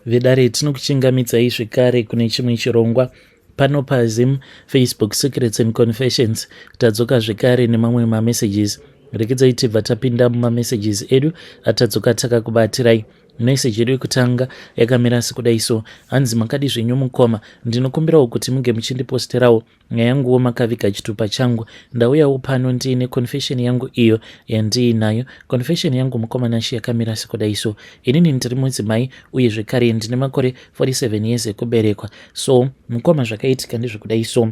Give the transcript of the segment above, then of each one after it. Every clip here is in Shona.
Vedare, tinokuchingamidzai zvekare kune chimwe chirongwa pano paZim Facebook Secrets and Confessions. Tadzoka zvekare nemamwe mamessages. Rekedzai tibva tapinda mumamessages edu atadzoka takakubatirai. Message yedu yekutanga yakamira sekudai so: hanzi, "Makadi zvenyu mukoma? Ndinokumbirawo kuti munge muchindiposterawo nyaya yanguwo makaviga chitupa changu. Ndauyawo pano ndiine confession yangu iyo yandiinayo. Confession yangu, mukoma Nashi, yakamira sekudai so: inini ndiri mudzimai uye zvekare ndine makore 47 years ekuberekwa. So mukoma, zvakaitika ndezvekudai so: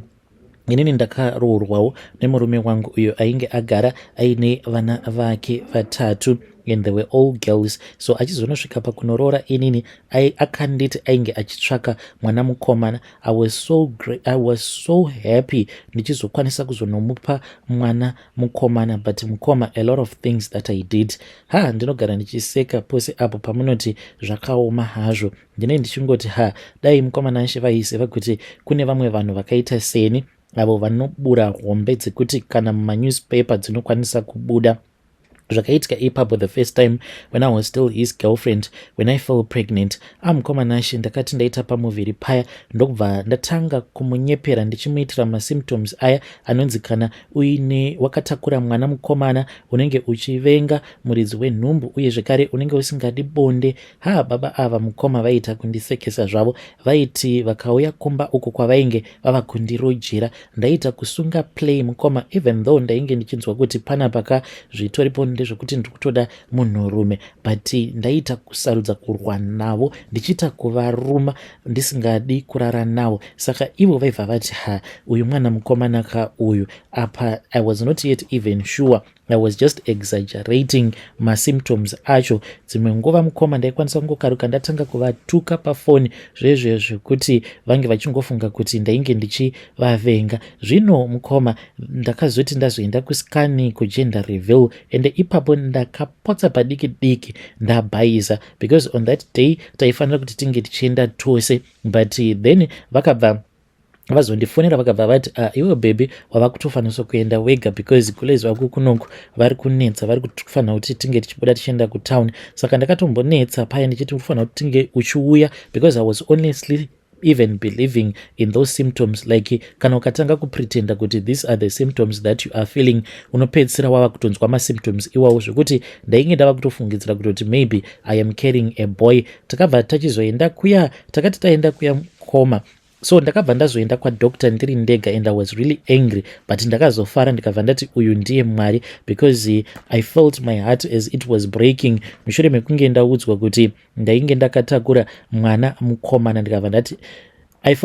inini ndakaroorwawo nemurume wangu uyo ainge agara aine vana vake vatatu, and they were all girls. So achizonosvika pakunoroora inini, akanditi ainge achitsvaka mwana mukomana. I was so happy ndichizokwanisa kuzonomupa mwana mukomana. But mukoma, a lot of things that I did, ha, ndinogara ndichiseka pose apo pamunoti zvakaoma hazvo. Ndinee ndichingoti, ha, dai mukoma Nashe vaiziva kuti kune vamwe vanhu vakaita seni, avo vanobura hombe dzekuti kana mumanewspaper dzinokwanisa kubuda. Zvakaitika ipapo, the first time when I was still his girlfriend, when I fell pregnant, amukoma Nashe, ndakati ndaita pamuviri paya, ndokubva ndatanga kumunyepera ndichimuitira masymptoms aya anonzi kana uine wakatakura mwana mukomana, unenge uchivenga muridzi wenhumbu uye zvekare unenge usingadi bonde. Ha, baba ava, mukoma, vaiita kundisekesa zvavo. Vaiti vakauya kumba uko kwavainge vava kundirojera, ndaita kusunga play, mukoma, even though ndainge ndichinzwa kuti panapa ka zvitoripo ndezvekuti ndiri kutoda munhurume, but ndaita kusarudza kurwa navo, ndichiita kuvaruma ndisingadi kurara navo. Saka ivo vaibva vati, 'Ha, uyu mwana mukomana ka uyu.' Apa I was not yet even sure. I was just exaggerating masymptoms acho. Dzimwe nguva, mukoma, ndaikwanisa kungokaruka ndatanga kuvatuka pafoni zvezve zvekuti vange vachingofunga kuti ndainge ndichivavenga. Zvino mukoma, ndakazoti ndazoenda kuscan, kugender reveal, ende ipapo ndakapotsa padiki diki ndabhaisa, because on that day taifanira kuti tinge tichienda tose, but then vakabva vazondifonera, vakabva vati, "Uh, iwe baby, wava kutofanisa kuenda wega because kulezi vako kunoku vari kunetsa, vari kufanira kuti tinge tichibuda tichienda kutown." Saka ndakatombonetsa paya ndichiti kufanira kuti tinge uchiuya, because I was honestly even believing in those symptoms. Like, kana ukatanga kupretenda kuti these are the symptoms that you are feeling, unopedzisira wava kutonzwa masymptoms iwawo, zvekuti ndainge ndava kutofungidzira kutoti maybe I am carrying a boy. Takabva tachizoenda kuya. Takati taenda kuya, mukoma, so ndakabva ndazoenda kwadoctor ndiri ndega, and I was really angry, but ndakazofara, ndikabva ndati uyu ndiye Mwari, because I felt my heart as it was breaking mushure mekunge ndaudzwa kuti ndainge ndakatakura mwana mukomana. Ndikabva ndati I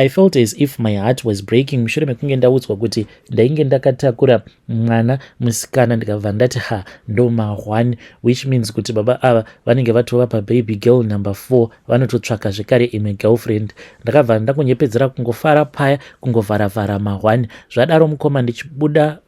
felt as if my heart was breaking mushure mekunge ndaudzwa kuti ndainge ndakatakura mwana musikana. Ndikabva ndati, ha, ndo ma1, which means kuti baba ava vanenge vatova pababy girl number 4, vanototsvaka zvekare imwe girlfriend. Ndakabva ndangonyepedzera kungofara paya, kungovharavhara ma1. Zvadaro, mukoma, ndichibuda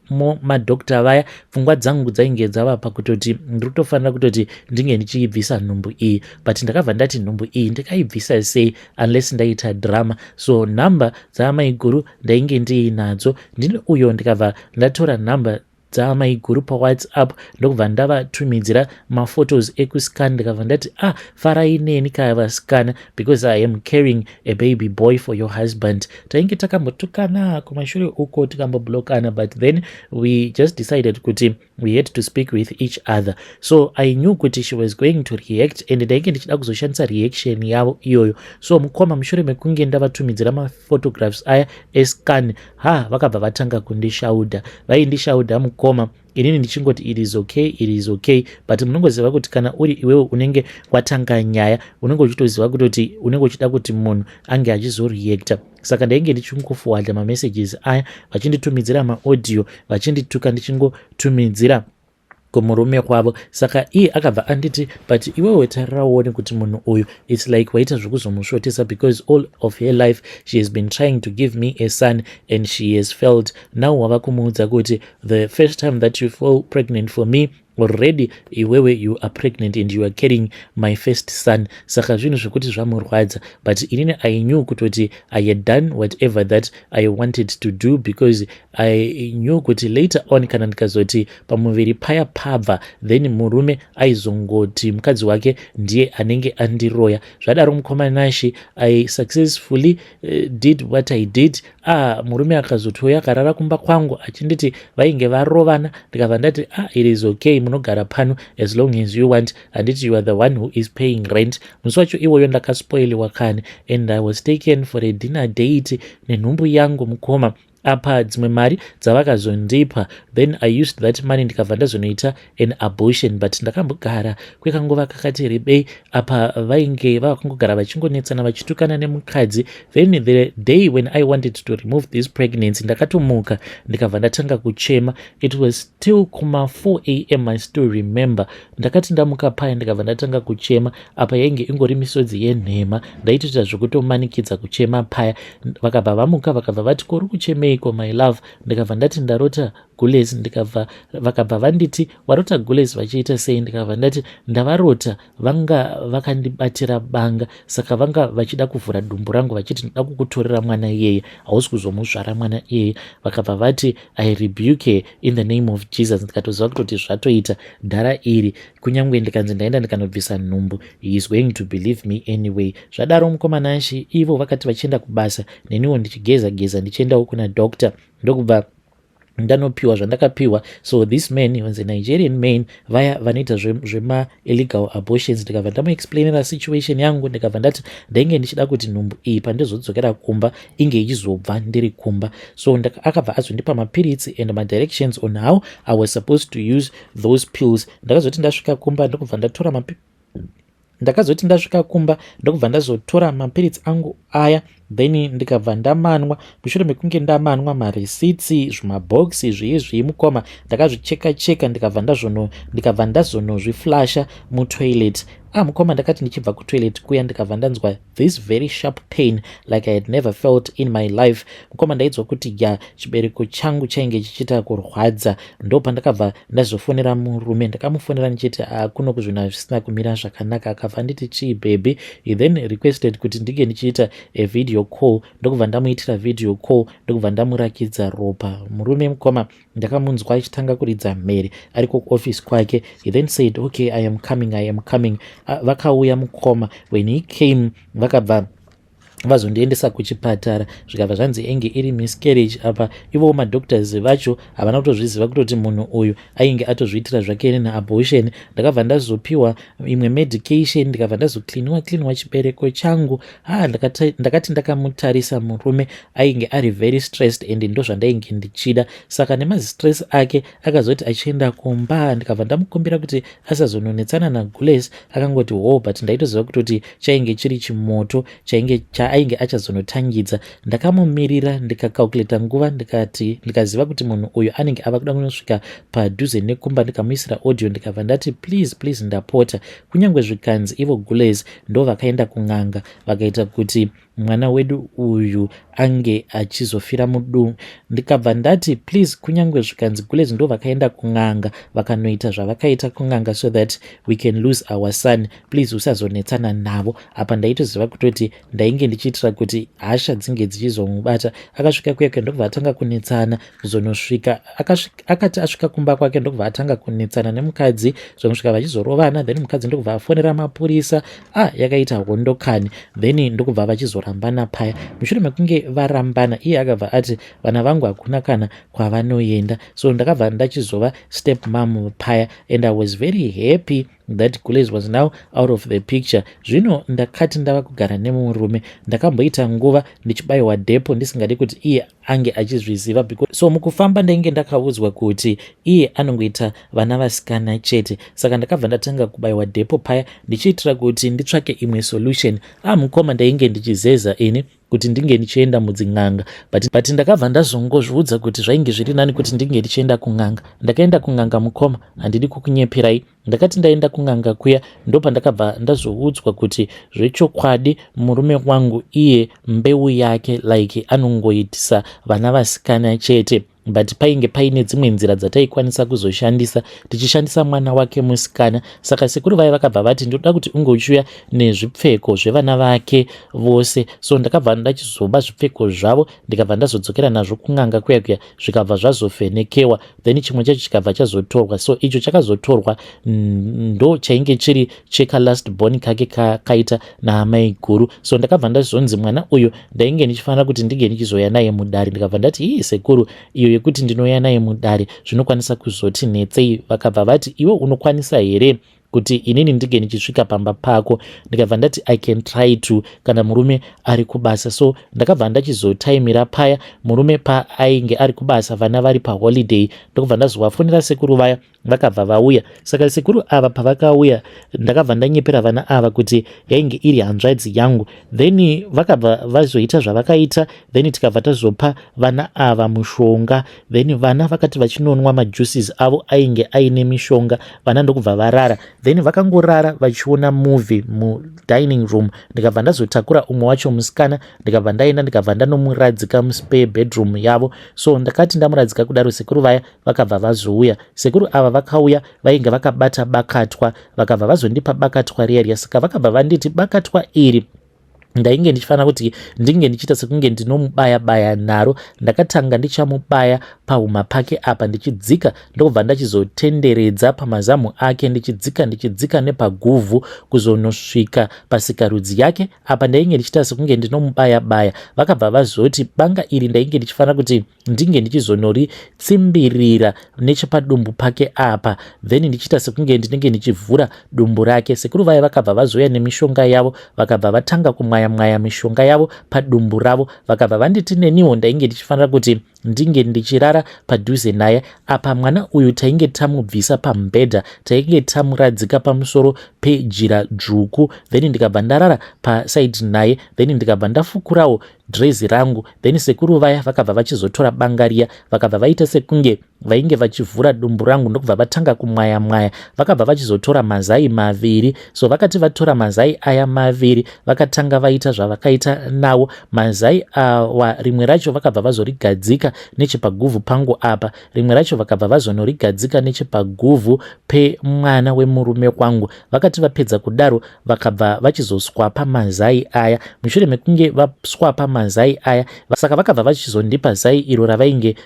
madhokta vaya, pfungwa dzangu dzainge dzava pakutoti ndiri kutofanira kutoti ndinge ndichiibvisa nhumbu iyi, but ndakabva ndati nhumbu iyi ndikaibvisa sei unless ndaita drama? So nhamba dzaamaiguru ndainge ndiinadzo ndini uyo. Ndikabva ndatora nhamba dzaamaiguru paWhatsApp, ndokubva ndavatumidzira maphotos ekuscan. Ndikabva ndati, "Ah, farai neni kaya vasikana, because I am carrying a baby boy for your husband." Tainge takambotukana kumashure uko, tikamboblokana, but then we just decided kuti we had to speak with each other. So I knew kuti she was going to react, and ndainge ndichida kuzoshandisa reaction yavo iyoyo. So mukoma, mushure mekunge ndavatumidzira maphotographs aya escan, ha, vakabva vatanga kundishaudha. Vaindishaudha, mukoma, inini ndichingoti, "It is okay, it is okay." But munongoziva kuti kana uri iwewe unenge watanga nyaya, unenge uchitoziva kutoti unenge uchida kuti munhu ange achizoreacta. Saka ndainge ndichingoforwarda mamessages aya, vachinditumidzira maaudio vachindituka, ndichingotumidzira kumurume kwavo. Saka iye akabva anditi, "But iwewe tarira uone kuti munhu uyu, it's like waita zvekuzomusvotesa, because all of her life she has been trying to give me a son and she has failed. Now wava kumuudza kuti the first time that you fall pregnant for me, Already iwewe you are pregnant and you are carrying my first son. Saka zvinhu zvekuti zvamurwadza, but inini I knew kutoti I had done whatever that I wanted to do, because I knew kuti later on kana ndikazoti pamuviri paya pabva, then murume aizongoti mukadzi wake ndiye anenge andiroya. Zvadaro, mukoma Nashi, I successfully did what I did. Ah, murume akazotouya akarara kumba kwangu achinditi vainge varovana. Ndikabva ndati, "Ah, it is okay, munogara pano as long as you want. Handiti you are the one who is paying rent?" Musi wacho iwoyo ndakaspoiliwa kani, and I was taken for a dinner date nenhumbu yangu, mukoma. Apa dzimwe mari dzavakazondipa, then I used that money, ndikabva ndazonoita an abortion. But ndakambogara kwekanguva kakati rebei. Apa vainge vavakangogara vachingonetsana, vachitukana nemukadzi. Then the day when I wanted to remove this pregnancy, ndakatomuka ndikabva ndatanga kuchema. It was still kuma 4 a.m., I still remember. Ndakati ndamuka paya, ndikabva ndatanga kuchema. Apa yainge ingori misodzi yenhema, ndaitoita zvekutomanikidza kuchema paya. Vakabva vamuka, vakabva vati, "Kori kuchemeiko, my love?" Ndikabva ndati, "Ndarota gules." Ndikabva, vakabva vanditi, "Warota gules vachiita sei?" Ndikabva ndati, "Ndavarota, vanga vakandibatira banga, saka vanga vachida kuvhura dumbu rangu vachiti, 'Ndoda kukutorera mwana iyeye, hausi kuzomuzvara mwana iyeye.'" Vakabva vati, "I rebuke in the name of Jesus." Ndikatoziva kutoti zvatoita dhara iri, kunyange ndikanzi ndaenda ndikanobvisa nhumbu, he is going to believe me anyway. Zvadaro, mukoma Nashi, ivo vakati vachienda kubasa, neniwo ndichigeza geza ndichiendawo kuna doctor, ndokubva ndanopiwa zvandakapiwa. So this man was a Nigerian man, vaya vanoita zvemaillegal abortions. Ndikabva ndamuexplainira situation yangu, ndikabva ndati ndainge ndichida kuti nhumbu iyi pandizodzokera kumba inge ichizobva ndiri kumba. So akabva azondipa mapiritsi and madirections on how I was supposed to use those pills. Ndakazoti ndasvika kumba, ndokubva ndatora, ndakazoti ndasvika kumba, ndokubva ndazotora mapiritsi angu aya, then ndikabva ndamanwa. Mushure mekunge ndamanwa, mareceipts, zvimabhokisi zvii zvii, mukoma, ndakazvicheka cheka, ndikabva ndazonozviflasha mutoilet. Ah, mukoma, ndakati ndichibva kutoilet kuya, ndikabva ndanzwa this very sharp pain like I had never felt in my life. Mukoma, ndaidzwa kuti ya, chibereko changu chainge chichiita kurwadza. Ndo pandakabva ndazofonera murume. Ndakamufonera ndichiti, ah, kuno kuzvinhu hazvisina kumira zvakanaka. Akabva nditi, "Chii, baby?" He then requested kuti ndinge ndichiita a video call, ndokubva ndamuitira video call, ndokubva ndamurakidza ropa. Murume, mukoma, ndakamunzwa achitanga kuridza mhere ari kuoffice kwake. He then said, "Okay, I am coming, I am coming." Vakauya, mukoma. When he came, vakabva vazondiendesa kuchipatara, zvikabva zvanzi enge iri miscarriage. Apa ivowo madoctors vacho havana kutozviziva kutoti munhu uyu ainge atozviitira zvake neabortion. Ndakabva ndazopiwa imwe medication, ndikabva ndazocleaniwa cleaniwa chibereko changu. Ha, ndakati ndakamutarisa murume, ainge ari very stressed, and ndo zvandainge ndichida. Saka nemazistress ake akazoti achienda kumba, ndikabva ndamukumbira kuti asazononetsana nagules. Akangoti ho, but ndaitoziva kutoti chainge chiri chimoto chainge chaainge achazonotangidza. Ndakamumirira, ndikacalculata nguva, ndikati ndikaziva kuti munhu uyu anenge ava kuda kunosvika padhuze nekumba. Ndikamuisira audio, ndikabva ndati, "Please, please, ndapota, kunyange zvikanzi ivo gules ndo vakaenda kun'anga vakaita kuti mwana wedu uyu ange achizofira mudumbu," ndikabva ndati, "Please, kunyange zvikanzi gules ndo vakaenda kun'anga vakanoita zvavakaita kun'anga so that we can lose our son, please usazonetsana navo." Apa ndaitoziva kutoti ndainge ndichiitira kuti hasha dzinge dzichizomubata. Akasvika kuyake, ndokubva atanga kunetsana. Kuzonosvika akati asvika kumba kwake, ndokubva atanga kunetsana nemukadzi, zonosvika vachizorovana. Then mukadzi ndokubva afonera mapurisa. Ah, yakaita hondo kani. Then ndokubva vachizorambana paya. Mushure mekunge varambana, iye akabva ati vana vangu hakuna kana kwavanoenda. So ndakabva ndachizova step mom paya, and I was very happy that gules was now out of the picture. Zvino ndakati ndava kugara nemurume, ndakamboita nguva ndichibayiwa depo ndisingadi kuti iye ange achizviziva. So mukufamba ndainge ndakaudzwa kuti iye anongoita vana vasikana chete, saka ndakabva ndatanga kubayiwa depo paya ndichiitira kuti nditsvake imwe solution. Ah, mukoma, ndainge ndichizeza ini kuti ndinge ndichienda mudzin'anga, but ndakabva ndazongozviudza kuti zvainge zviri nani kuti ndinge ndichienda kun'anga. Ndakaenda kun'anga, mukoma, handidi kukunyeperai. Ndakati ndaenda kun'anga kuya, ndopandakabva ndazoudzwa kuti zvechokwadi murume wangu iye mbeu yake like anongoitisa vana vasikana chete. But painge paine dzimwe nzira dzataikwanisa kuzoshandisa tichishandisa mwana wake musikana. Saka sekuru vaya vakabva vati, "Ndoda kuti unge uchiuya nezvipfeko zvevana vake vose." So ndakabva ndachizoba zvipfeko zvavo, ndikabva ndazodzokera nazvo kun'anga kuya kuya, zvikabva zvazovhenekewa. Then chimwe chacho chikabva chazotorwa. So icho chakazotorwa ndo chainge chiri chekalast born kake kakaita naamai guru. So ndakabva ndazonzi mwana uyu ndainge ndichifanira kuti ndinge ndichizoya naye mudare. Ndikabva ndati, "Ii, sekuru, iyo yekuti ndinoya naye mudare zvinokwanisa kuzoti netsei?" Vakabva vati, "Iwe unokwanisa here kuti inini ndinge ndichisvika pamba pako?" Ndikabva ndati, "I can try to, kana murume ari kubasa." So ndakabva ndachizotaimira paya murume paainge ari kubasa, vana vari paholiday. Ndokubva ndazovafonera sekuru vaya, vakabva vauya. Saka sekuru ava pavakauya, ndakabva ndanyepera vana ava kuti yainge iri hanzvadzi yangu. Then vakabva vazoita zvavakaita. Then tikabva tazopa vana ava mushonga. Then vana vakati vachinonwa majuices avo ainge aine mishonga, vana ndokubva varara. Then vakangorara vachiona movie mudining room. Ndikabva ndazotakura umwe wacho musikana, ndikabva ndaenda, ndikabva ndanomuradzika muspare bedroom yavo. So ndakati ndamuradzika kudaro, sekuru vaya vakabva vazouya. Sekuru ava vakauya vainge vakabata bakatwa. Vakabva vazondipa bakatwa riya riya. Saka vakabva vanditi bakatwa iri ndainge ndichifanira kuti ndinge ndichiita sekunge ndinomubaya baya naro. Ndakatanga ndichamubaya pahuma pake apa, ndichidzika, ndokubva ndachizotenderedza pamazamu ake, ndichidzika, ndichidzika nepaguvhu kuzonosvika pasikarudzi yake. Apa ndainge ndichiita sekunge ndinomubaya baya. Vakabva vazoti banga iri ndainge ndichifanira kuti ndinge ndichizonoritsimbirira nechepadumbu pake apa, then ndichiita sekunge ndinenge ndichivhura dumbu rake. Sekuru vaya vakabva vazouya nemishonga yavo, vakabva vatanga kumwaya mwaya mishonga yavo padumbu ravo. Vakabva vanditi neniwo ndainge ndichifanira kuti ndinge ndichirara padhuze naye. Apa mwana uyu tainge tamubvisa pamubhedha, tainge tamuradzika pamusoro pejira dzvuku. Then ndikabva ndarara pasaidi naye, then ndikabva ndafukurawo dhirezi rangu. Then sekuru vaya vakabva vachizotora banga riya, vakabva vaita sekunge vainge vachivhura dumbu rangu, ndokubva vatanga kumwaya mwaya. Vakabva vachizotora mazai maviri. So vakati vatora mazai aya maviri, vakatanga vaita zvavakaita nawo mazai awa. Rimwe racho vakabva vazorigadzika nechepaguvhu pangu apa, rimwe racho vakabva vazonorigadzika nechepaguvhu pemwana wemurume wangu. Vakati vapedza kudaro, vakabva vachizoswapa mazai aya. Mushure mekunge vaswapa mazai aya, saka vakabva vachizondipa zai iro ravainge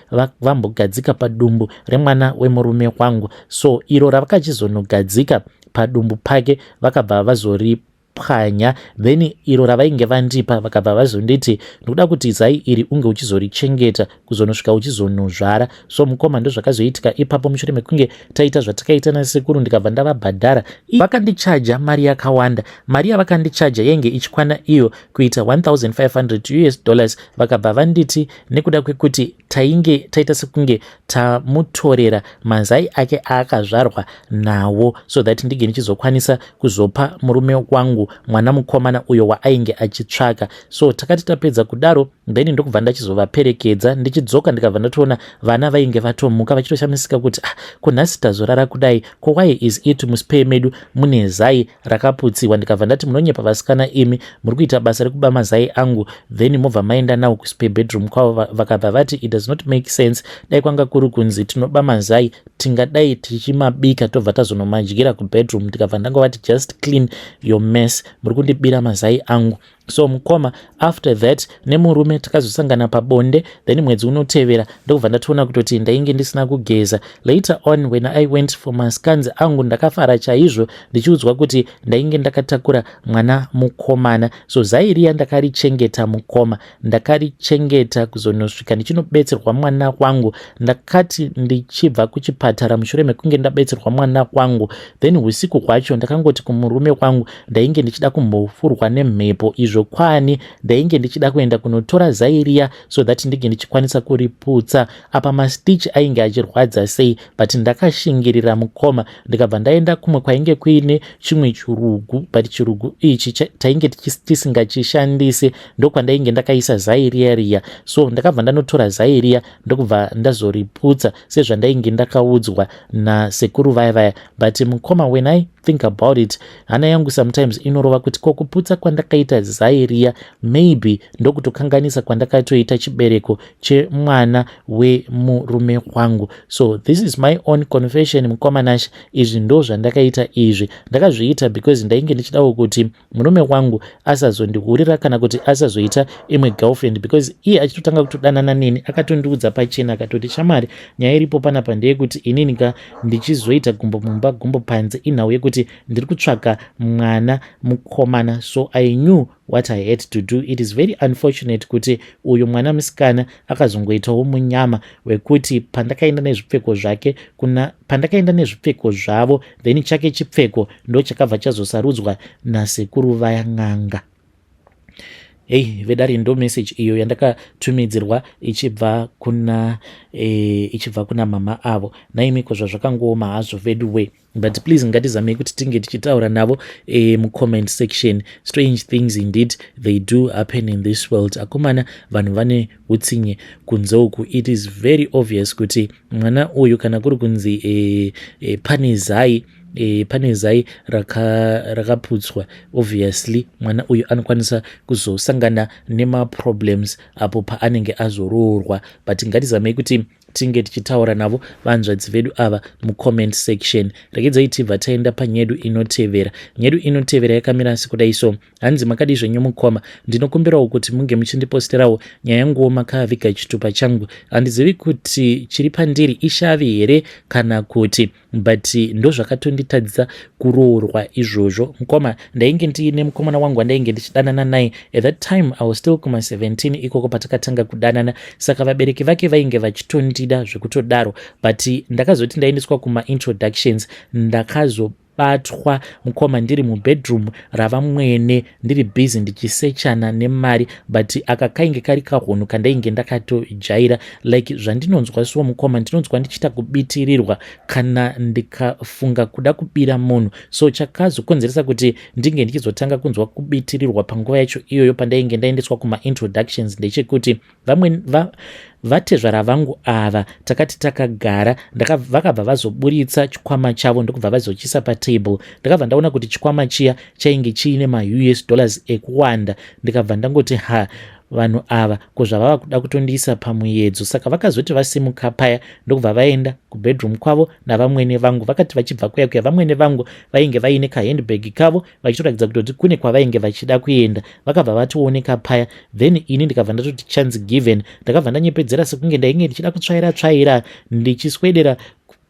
vambogadzika padumbu remwana wemurume wangu. So iro ravakachizonogadzika padumbu pake, vakabva vazoripwanya. Then iro ravainge vandipa, vakabva vazonditi, "Ndikuda kuti zai iri unge uchizorichengeta kuzonosvika uchizonozvara." So mukoma, ndozvakazoitika ipapo. Mushure mekunge taita zvatakaita nasekuru, ndikabva ndavabhadhara. Vakandichaja mari yakawanda. Mari yavakandichaja yainge ichikwana iyo kuita US$1500. Vakabva vanditi nekuda kwekuti tainge taita sekunge tamutorera mazai ake aakazvarwa nawo, so that ndinge ndichizokwanisa kuzopa murume wangu mwana mukomana uyo waainge achitsvaka. So takati tapedza kudaro, then ndokubva ndachizovaperekedza. Ndichidzoka, ndikabva ndatoona vana vainge vatomuka, vachitoshamisika kuti, "Ah, kunhasi tazorara kudai, ko why is it muspare medu mune zai rakaputsiwa?" Ndikabva ndati, "Munonyepa vasikana imi, muri kuita basa rekuba mazai angu, then mobva maenda nawo kuspare bedroom kwavo." Vakabva vati, "It does not make sense. Dai kwanga kuri kunzi tinoba mazai, tingadai tichimabika, tobva tazonomadyira kubedroom." Ndikabva ndangovati, "Just clean your mess, muri kundibira mazai angu." So mukoma, after that nemurume takazosangana pabonde. Then mwedzi unotevera ndokubva ndatoona kutoti ndainge ndisina kugeza. Later on, when I went for mascans angu, ndakafara chaizvo ndichiudzwa kuti ndainge ndakatakura mwana mukomana. So zai riya ndakarichengeta, mukoma, ndakarichengeta kuzonosvika ndichinobetserwa mwana wangu. Ndakati ndichibva kuchipatara mushure mekunge ndabetserwa mwana wangu, then usiku hwacho ndakangoti kumurume wangu ndainge ndichida kumbofurwa nemhepo. Izvo kwani ndainge ndichida kuenda kunotora zai riya so that ndinge ndichikwanisa kuriputsa. Apa mastitch ainge achirwadza sei, but ndakashingirira, mukoma. Ndikabva ndaenda kumwe kwainge kuine chimwe chirugu, but chirugu ichi tainge tisingachishandisi. Ndokwandainge ndakaisa zai riya riya. So ndakabva ndanotora zai riya, ndokubva ndazoriputsa sezvandainge ndakaudzwa nasekuru vaya vaya. But mukoma, when I Think about it, hana yangu sometimes inorova kuti ko kuputsa kwandakaita zai riya, maybe ndokutokanganisa kwandakatoita chibereko chemwana wemurume wangu. So this is my own confession, mukoma Nashe. Izvi ndo zvandakaita. Izvi ndakazviita because ndainge ndichidawo kuti murume wangu asazondihurira kana kuti asazoita imwe girlfriend, because iye achitotanga kutodanana neni akatondiudza pachena, akatoti, "Shamwari, nyaya iripo panapa ndeyekuti inini ka ndichizoita gumbo mumba, gumbo panze, inhau yekuti ndiri kutsvaka mwana mukomana." So I knew what I had to do. It is very unfortunate kuti uyu mwana musikana akazongoitawo munyama wekuti pandakaenda nezvipfeko zvake kuna pandakaenda nezvipfeko zvavo, then chake chipfeko ndo chakabva chazosarudzwa nasekuru vaya n'anga. Hei vedare, ndo message iyo yandakatumidzirwa ichibva kuna mama avo. Naimiko zvazvakangooma hazvo vedu way, but please ngatizamei kuti tinge tichitaura navo mucomment section. Strange things indeed, they do happen in this world. Akomana, vanhu vane utsinye kunze uku. It is very obvious kuti mwana uyu, kana kuri kunzi pane zai rakaputswa, obviously mwana uyu anokwanisa kuzosangana nemaproblems apo paanenge azoroorwa. But ngatizamei kuti tinge tichitaura navo vanzvadzi vedu ava mucomment section. Regedzai tibva taenda panyedu inotevera. Nyedu inotevera yakamira sekudai so. Hanzi, "Makadi zvenyu mukoma? Ndinokumbirawo kuti munge muchindiposterawo nyaya yanguwo makaviga chitupa changu. Handizivi kuti chiri pandiri ishavi here kana kuti, but ndozvakatonditadzisa kuroorwa izvozvo. Mukoma, ndainge ndiine mukomana wangu wandainge ndichidanana naye. At that time I was still kuma17 ikoko patakatanga kudanana, saka vabereki vake vainge vachitondida zvekutodaro. But ndakazoti ndaendeswa kumaintroductions, ndakazobatwa mukoma ndiri mubedroom ravamwene, ndiri busy ndichisechana nemari. But aka kainge kari kahunhu kandainge ndakatojaira. Like zvandinonzwa so mukoma, ndinonzwa ndichiita kubitirirwa kana ndikafunga kuda kubira munhu. So chakazokonzeresa kuti ndinge ndichizotanga kunzwa kubitirirwa panguva yacho iyoyo pandainge ndaendeswa kumaintroductions ndechekuti vamwe vatezvara vangu ava, takati takagara, vakabva vazoburitsa chikwama chavo, ndokubva vazochisa patable. Ndakabva ndaona kuti chikwama chiya chainge chiine maUS dollars ekuwanda. Ndikabva ndangoti, 'Ha, vanhu ava ko zvavava kuda kutondiisa pamuedzo?' Saka vakazoti vasimuka paya, ndokubva vaenda kubedroom kwavo navamwene vangu. Vakati vachibva kuya kuya, vamwene vangu vainge vaine kahandbag kavo, vachitoratidza kutoti kune kwavainge vachida kuenda. Vakabva vatooneka paya. Then ini ndikabva ndatoti chance given. Ndakabva ndanyepedzera sekunge ndainge ndichida kutsvaira tsvaira, ndichiswedera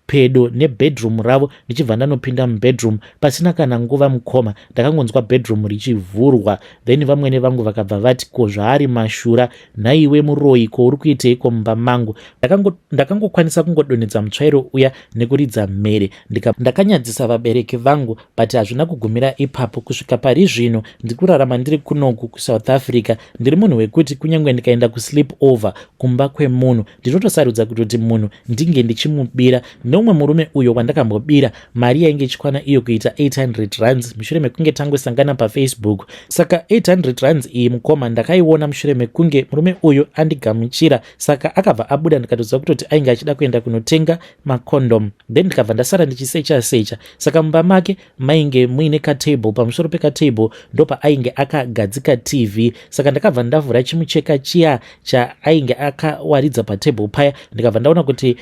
pedo nebedroom ravo, ndichibva ndanopinda mubedroom. Pasina kana nguva mukoma, ndakangonzwa bedroom richivhurwa. Then vamwene vangu vakabva vati, 'Ko zvaari mashura nhaiwe muroyi? Ko uri kuiteiko mumba mangu?' Ndakangokwanisa kungodonhedza mutsvairo uya nekuridza mhere. Ndakanyadzisa vabereki vangu, but hazvina kugumira ipapo. Kusvika pari zvino ndiri kurarama ndiri kunoku kuSouth Africa. Ndiri munhu wekuti kunyange ndikaenda kusleep over kumba kwemunhu, ndinotosarudza kutoti munhu ndinge ndichimubira. Neumwe murume uyo wandakambobira mari yainge ichikwana iyo kuita 800 rands mushure mekunge tangosangana paFacebook. Saka 800 rands iyi mukoma ndakaiona mushure mekunge murume uyu andigamuchira. Saka akabva abuda, ndikatoziva kutoti ainge achida kuenda kunotenga macondom. Then ndikabva ndasara ndichisecha secha. Saka mumba make mainge muine katable. Pamusoro pekatable ndopaainge akagadzika TV. Saka ndakabva ndavhura chimucheka chiya chaainge akawaridza patable paya, ndikabva ndaona kuti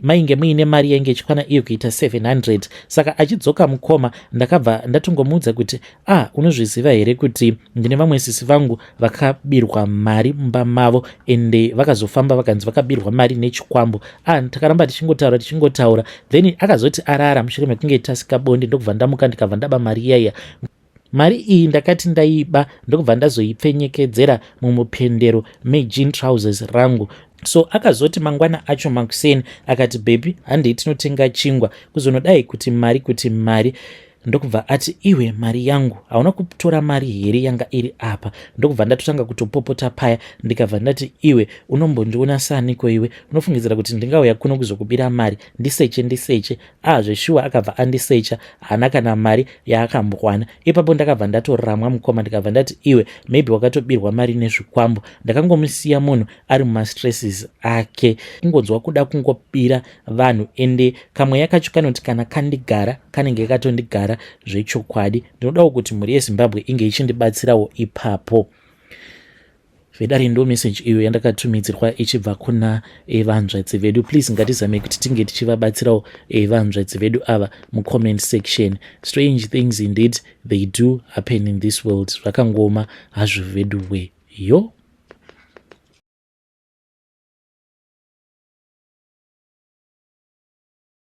mainge muine mari yainge ichikwana iyo kuita 700. Saka achidzoka mukoma, ndakabva ndatongomuudza kuti, 'Ah, unozviziva here kuti ndine vamwe sisi vangu vakabirwa mari mumba mavo, ende vakazofamba vakanzi vakabirwa mari nechikwambo?' Ah, takaramba tichingotaura, tichingotaura. Then akazoti arara mushure mekunge tasika bonde, ndokubva ndamuka, ndikabva ndaba mari iyaiya. Mari iyi ndakati ndaiba, ndokubva ndazoipfenyekedzera mumupendero mejean trousers rangu. So akazoti mangwana acho makuseni akati, 'Baby, handei tinotenga chingwa.' Kuzonodai kuti mari, kuti mari, ndokubva ati, 'Iwe, mari yangu, hauna kutora mari here yanga iri apa?' Ndokubva ndatotanga kutopopota paya. Ndikabva ndati, 'Iwe, unombondiona saniko iwe? Unofungidzira kuti ndingauya kuno kuzokubira mari? Ndiseche, ndiseche.' Ah, zveshuwa akabva andisecha, haana kana mari yaakambokwana ipapo. Ndakabva ndatoramwa mukoma. Ndikabva ndati, 'Iwe, maybe wakatobirwa mari nezvikwambo.' Ndakangomusiya munhu ari mumastresses ake, kungonzwa kuda kungobira vanhu. Ende kamweya kacho kanoti kana kandigara, kanenge katondigara. kutenga zvechokwadi. Ndinodawo kuti mhuri yeZimbabwe inge ichindibatsirawo ipapo. Vedare, ndo message iyo yandakatumidzirwa ichibva kuna vanzvadzi vedu. Please, ngatizame kuti tinge tichivabatsirawo vanzvadzi vedu ava mucomment section. Strange things indeed, they do happen in this world. Zvakangoma hazvo vedu we yo.